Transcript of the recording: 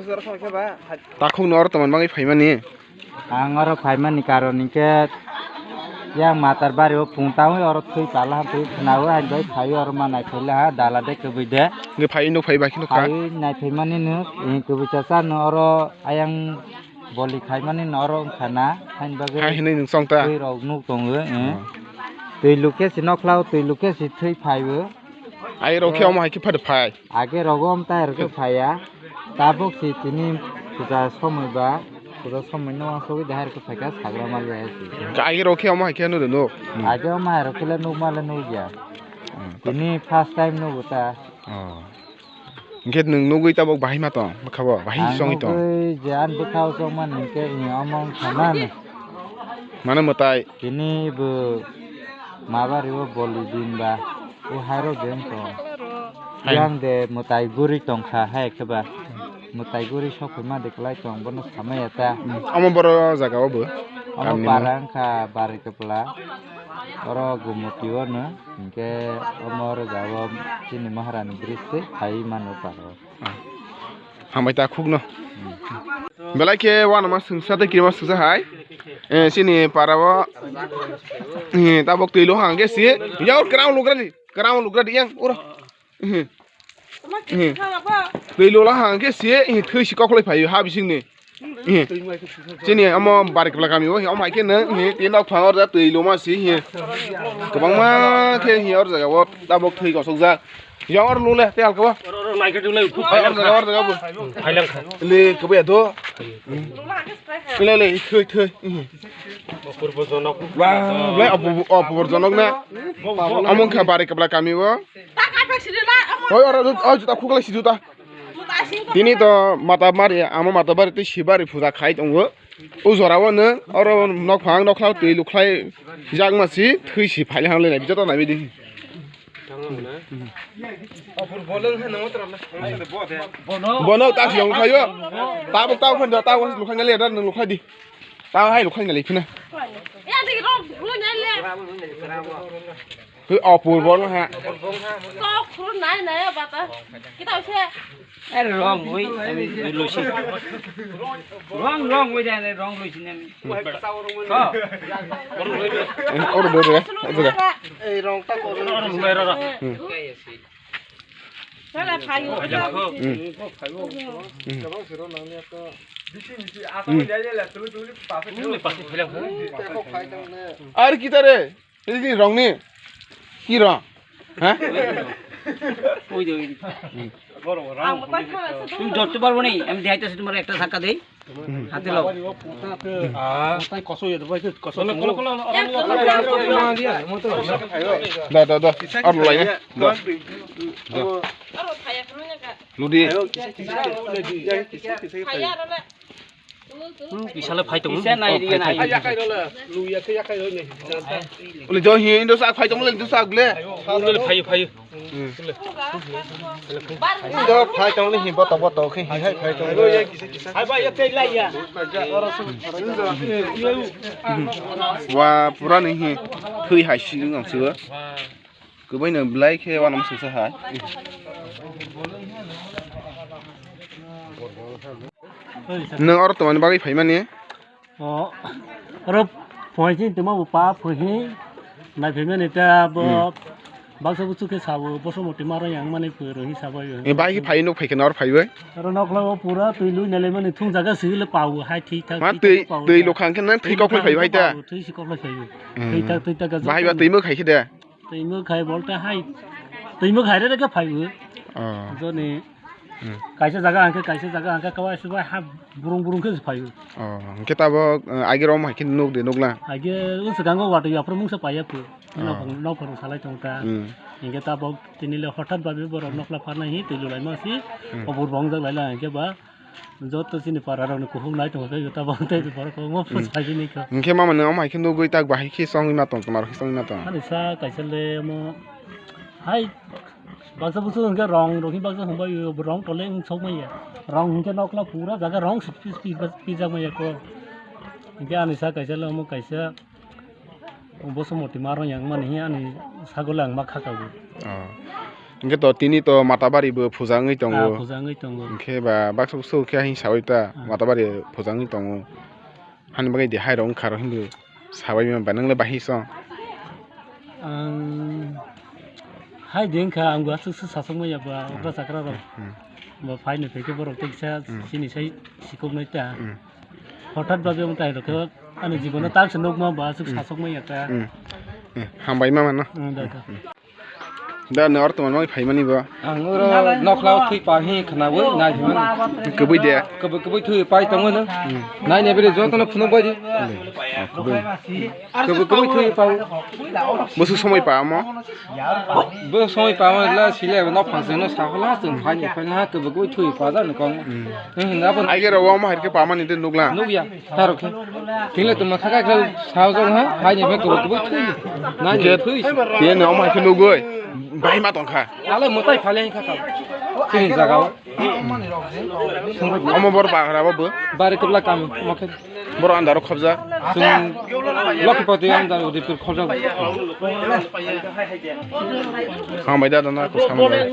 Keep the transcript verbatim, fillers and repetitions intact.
Takhuk no oro tongmani bagwi phaimani. Ang oro phaimani karon hinkhe yang Matar Bari o phung tangwi oro thwi pala ham thwi khwnawi, hai bai phaiwi oro ma naithai laha dala de kwbwi de. Nge phaiwi nuk phai bai kheno kha. Phaiwi naithai mani nuk, eh, kwbwi cha cha no oro ayang boli khai mani no oro wngkha na, hain bagwi. Hai hinwi nwng chong ta. Twi rok nuk tongo, eh. Hmm. Twi lukhe si nokhlao, twi lukhe si thwi phaiwi. Ai rok khe omo hai khe phai phai. Age rogo amtai rok khe phaiya. Tabuk si tini puja somoi ba, puja somoi no wansugwi de hai rok khe phaikha sagra mali hai si. Age rok khe omo hai khe nw rw nuk. Age omo hai rok khe le nuk ma le nuk ya. Hmm. Tini first time nugo ta. Oh. Hwnkhe nwng nugwi tabuk bahai ma tong bwkha bo? Bahai songwi tong? Ang nugwi je ani bwkha o chongmani hwnkhe i omo wngkha na. Mano mwtai? Tini bo ma bari o boli din ba o hairo de wng tong. Hai. Yang de mwtai guri tongkha hai khe ba. Mwtai guri sok phai ma de kwlai tong bono samaya ta. Hmm. Omo boro jaga o bo? Omo para wngkha Bari Kwpla. Oro Gumoti o no. Hwnkhe omo rwjak o chini Maharani bridge se phai mano para o. Ah. Hambai ta khukno. Hmm. Belai khe uanama swngsa tei kirima swngsa hai. Eh, chini para o, eh, tabuk twi lo hang khe si. Yang oro kwrang lugra di, kwrang lugra di yang oro. Eh. Eh. Twi lo la hang khe si, eh, thwi si koklai phai ha bising ni. Eh. Chini omo Bari Kwpla kami o, omo hai khe nw, eh, twi nok phang or ja twi lo ma si, eh. Kwbangma khe, eh, or jaga o tabuk thwi kosok jak. Yang or lung le, te halka ba. Oro, oro, naikhe dulai, phuk. Ai, or jaga, or jaga bo. Phailang kha. Le, kabo ya do. Le, le, thoi, thoi. Purbo jonok. Ba, le, apu, apu jonok na. Among kha Bari Kwpla kami bo. Hoi, oro, oi, juta khukla si juta. Tini to mata mari, amo mata bari tei si bari puja khai tongo. O jora o nw, oro nok phang, nok khla twi lukhlai jak ma si, thwi si phai hang le nai, joto nai bidi. Bono ta siyong khayo. Tabuk tabuk khan tabuk lukhan le da lukhan di. Ta hai lukhan le phina. Hoi apur bono ha. Kok khuru nai nai bata. Kita usah. Are wrong way, I mean, lucy. Wrong, wrong way, then wrong lucy, then. Oh. Oro bere, bere. Ei wrong ta ko. Oro bere, oro. Hmm. Sala phayo. Hmm. Hmm. Hmm. Ui, pasi phelang. Ar kita re? Ini rong ni. Ki rong? Ha? Ui, ui. Ang bakal khala se. Tumi dhorte parbo ni, ami dehaitesi tomare ekta dhakka dei. Hate lao. Ah, koso ye, koso. Kholo, kholo, kholo. Da, da, da. Ar lai ne. Da. Da. Ludi. Phaya aro le. Hmm, bisale phai tongo. Kisa nai, oh, phai, phai. Yakai role, luya khe yakai role. Ule jo hi indo sak phai tongo le, indo sak le. Ule phai, phai. Hmm. Indo phai tongo le hi boto boto khe hi hai phai tongo. Hai ba ya tei lai ya. Wa pura ni hi thui hai si ngam siwa. Kwbaino belai khe uanama swngsa hai. Nwng oro tongmani bagwi phaimani? O, oro phoichini tongma bo pa phoihi naiphaimani ta bo. Hmm. Baksa buchuk khe sabo boso moti maro yang mani pwrwnghi sabai. E, bai khe phai nuk phai khe nor phaiwi? Oro nokla o pura twi lui nalaimani thung jaga swi le pao hai thik thak. Ma thik thak twi, pao twi ta. Lokha khe nang thwi kok phai phai ta. Thwi si kok phai phai. Hmm. Thwi thak, thwi thak. Bahai ba twi muk khai khe de. Twi muk khai bolte hai. Twi muk khai re re khe phai bo. Oh. Joni. Hmm. Kaisa jaga hangkhe, kaisa jaga hangkhe, kawai subai ha burung burung khe phai bo. Oh, hingke tabo, eh, age rom hai khe nuk de, nuk la? Age o swkango watwi aphuru mungsa paiya phu. Oh. Nok, nok phuru salai tong ta. Hmm. Hingke tabo tini le hothat babe borok nokla pharnai hi twi lulai ma si. Hmm. Obur bong jak lai la hingke ba. Joto chini para rok ni kuhuk nai tongo tei juta bo tei borok kwbangma phus phai bini kha. Hingke mama nwng omo hai khe nugui tak bahai khe chongwi ma tong, twma rok khe chongwi ma tong. Ani sa kaisa le omo hai baksa busu hingke rong rok hi baksa hwnbai rong tole wng sok maya. Rong hingke nokla pura jaga rong si pi, pi, pi, pijak maya ko. Hingke ani sa kaisa le omo kaisa. Boso moti ma rong yang mani hi ani sagole ang ma khaka bo. Oh. Hwnkhe to tini to Matabari bo puja wngwi tongo. Ah, puja wngwi tongo. Hwnkhe ba baksa bwswk khe hing sawi ta Ah. Matabari puja wngwi tongo. Hani bagwi de hai rok wngkha rok hinwi sawi manya ba nwngle bahai song. Ang hai de wngkha, ang bo aswk sasok manya ba Hmm. okra chakra rok. Hmm. Ba phai ni phaikhe borok teksa Hmm. chini sai sikok nai ta. Hmm. Hothat babe wng tai rok ani jibono tak se nukma ba aswk Hmm. sasok manya ta. Hmm. Hmm. Hambai ma mano. Hmm, da, da. Hmm. Da ne orthoman mai phaimani bo. Ang oro nokhlao thwi pa hi khnawi nai himani. Kwbwi de. Kwbwi kwbwi thwi pai tongo no. Hmm. Nai ne bere jotono phunuk bai di. Hmm. Kwbwi. Kwbwi kwbwi thwi pa. Bwswk somoi pa mo? Bo somoi pa mo la sile no phang se no sa hwla chwng phai ni phai na kwbwi kwbwi thwi pa da no kong. Hmm. Hmm, na bo. Aige ro omo hai khe pamani de nukla. Nukya. Taro khe. Tingle tuma khaka khe sao jong ha, hai ni khe kubu kubu thui. Na ni Hwnkhe thui. Tini omo hai khe nugwi. Bahai ma tongkha. Ale mutai phale kha kha. Chini jaga o. Omo bor bagra bo bo. Bari kubla kami, omo khe. Bor andaro khobja. Chwng Lakhipati andaro Udaipur khobja. Hambai da dana ko sambai.